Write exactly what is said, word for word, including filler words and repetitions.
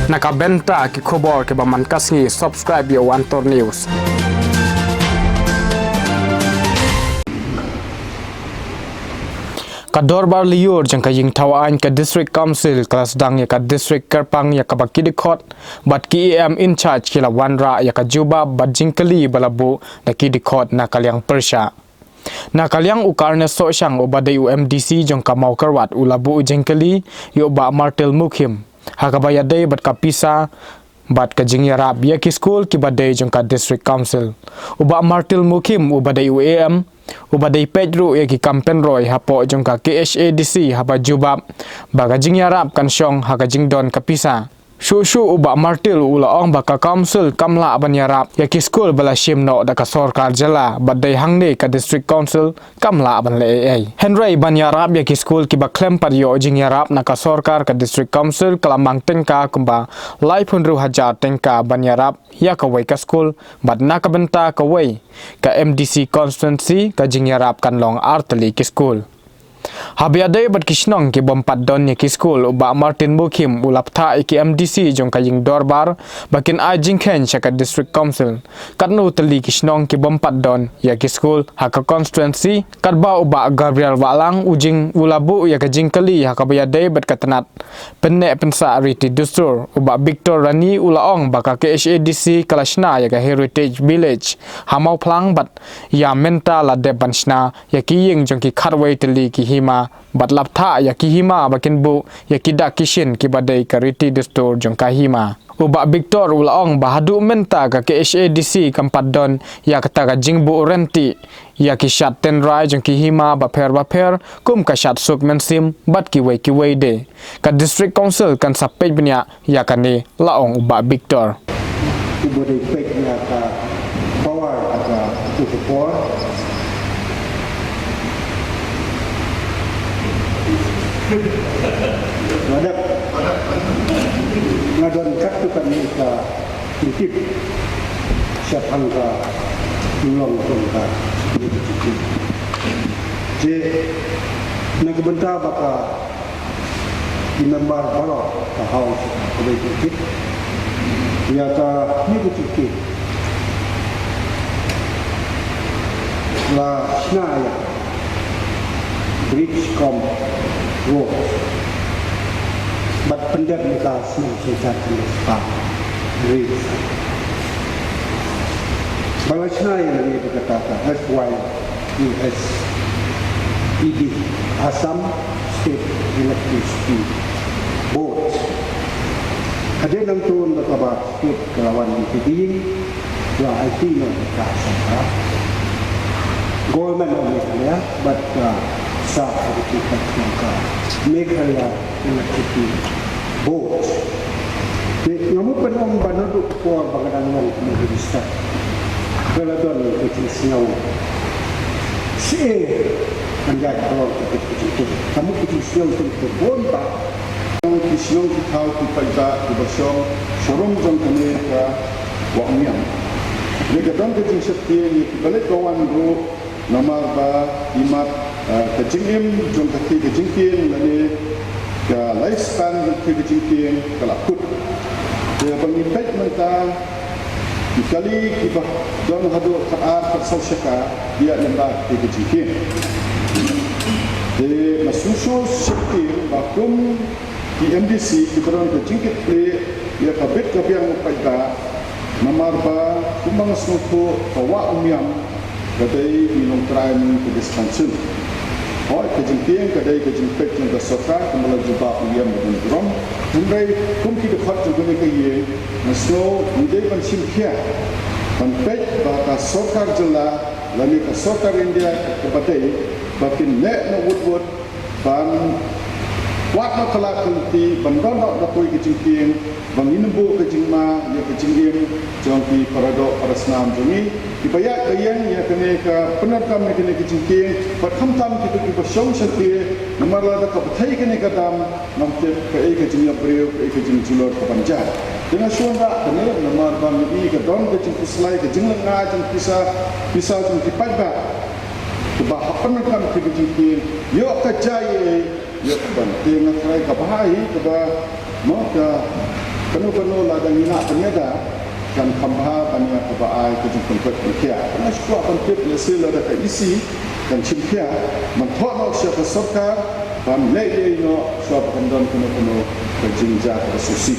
Na ka bynta ki khubor kiba man ka sngi, subscribe ïa u Antor News. Ka dorbar lyiur jong ka ïing thaw aiñ ka District Council ka la sdang ïa ka District Kyrpang ïa kaba ki dkhot bad ki E M in charge ki la wanrah ïa ka jubab bad jingkylli ba la buh da ki dkhot na ka liang pyrshah. Na ka liang u Karne Sohshang uba dei u M D C jong ka Mawkyrwat u la buh jingkylli ïa u Bah Martil Mukhim ha kaba ïadei bad ka pisa bad ka jingïarap ïa ki skul kiba dei jong ka District Council. U Bah Martil Mukhim uba dei u E M uba dei peit ruh ïa ki kam pynroi hapoh jong ka K H A D C haba jubab ba ka jingïarap kan shong ha ka jingdon ka pisa. Shuh shuh u Bah Martil u la ong ba ka Council kam lah ban ïarap ïa ki skul ba la shim noh da ka sorkar jylla bad dei hangne ka District Council kam lah ban leh ei ei. Hynrei ban ïarap ïa ki skul kiba khlem pat ïoh jingïarap na ka sorkar, ka District Council ka la mang tyngka kumba laiphew hynriew hajar tyngka ban ïarap ïa kawei ka skul bad na ka bynta kawei ka M D C constituency ka jingïarap kan long ar tylli ki skul. Haba ïadei bad ki shnong ki bym pat don ïa ki skul, u Bah Martin Mukhim u la bthah ïa ki M D C jong ka ïing dorbar ba kin ai jingkheiñ sha ka District Council. Katno tylli ki shnong ki bym pat don ïa ki skul ha ka constituency? Katba u Bah Gabriel Wahlang u jing u la buh ïa ka jingkylli ha kaba ïadei bad ka tnat pynneh pynsah riti dustur, u Bah Victor Rani u la ong ba ka K H A D C ka la shna ïa ka Heritage Village ha Mawphlang bad ïa mynta la dep ban shna ïa ki ïing jong ki khatwei tylli ki hima bad la bthah ïa ki hima ba kin buh ïa ki dak ki shin kiba dei ka riti dustur jong ka hima. U Bah Victor u la ong ba haduh mynta ka K H A D C kam pat don ïa kata ka jingbuh ryntih ïa ki shad tynrai jong ki hima bapher bapher kum ka shad suk mynsiem bad kiwei kiwei de. Ka District Council kan sa peit bniah ïa kane, la ong u Bah Victor. Uba dei peit ïa ka power, ïa ka tu ka por. Nga dep, nga don katto katne ka jingtip shaphang ka jinglong jong ka. Te na ka bynta ba ka ki member baroh ka House ka dei ka tip ïa kane ka jingtip. La shna ïa bridge cum road bad pyndep ïa ka snem shisha ka spah bridge. Ba la shna ïa lane da kata ka S Y E S E B, Assam State Electricity Board. Hadien nangta da kaba state ka la wan ïa ki ïing, la aiti noh ïa ka sorkar, Government of Meghalaya bad ka sah ha ki kat jong ka Meghalaya Electricity Board. Te nga mut ban ong ba naduh ka por ba nga dang long kum u minister, ka la don ka jingsngew shisha ban ïaid halor kata ka jingtip. Ka mut ka jingsngew jong ka bun bah ki shnong ki thaw ki paidbah kiba shong sharum jong kane ka Wah Umiam. Ïa ka don ka jingsheptieng ïa kiba leit ba wan ruh, namar ba imat, eh, ka jingim jong kata ka jingkieng lane ka lifespan jong kata ka jingkieng ka la kut. Te ba ngi peit mynta ki kali kiba don haduh khatar khatsaw shaka ïa lem bad kata ka jingkieng. Te nga sngewsih sheptieng ba kum ki M D C kiba don ka jingkitkhlieh ïa ka bit ka biang u paidbah, namar ba kumba nga sngewthuh ka Wah Umiam ka dei i nongtrai mynta ka District Council. Hooid, ka jingkieng ka dei ka jingpeit jong ka sorkar kumba la jubab u E M Wadon Burom. Hynrei kum ki dkhot jong kane ka ïing, nga sngew ngi dei ban shim khia ban peit ba ka sorkar jylla lane ka sorkar India kaba dei ba kin leh noh wut wut ban wad noh ka lad ka lynti ban don noh da kawei ka jingkieng ba ngin ym buh ka jingma ïa ka jingim jong ki paradoh parasnam jong ngi kiba ïaid ba ïeng ïa kane ka pyndonkam ïa kane ka jingkieng, bad khamtam kito kiba shong shathie, namar lada ka bthei kane ka dam ngam tip kaei ka jingïap briew, kaei ka jingjulor ka ban jia. Te nga shu wanrah kane namar ba ngi i ka don ka jingkhuslai, ka jinglyngngai jong pisa, pisa jong ki paidbah. Kaba hap pyndonkam ïa ka jingkieng, ïoh ka jia ei ei, ïoh ka ban. Te nga tharai kaba hi, kaba, mo, ka, Kano kano lada ngi la pynïada, kan kham bha ban ïa kaba ai ka jingpynpait pynkhia. Nga shu kwah ban tip lehse lada ka E C kan shim khia ban thoh noh sha ka sorkar ban leh ïa ino shuwa ba kan don kano kano ka jingjia kaba sngewsih.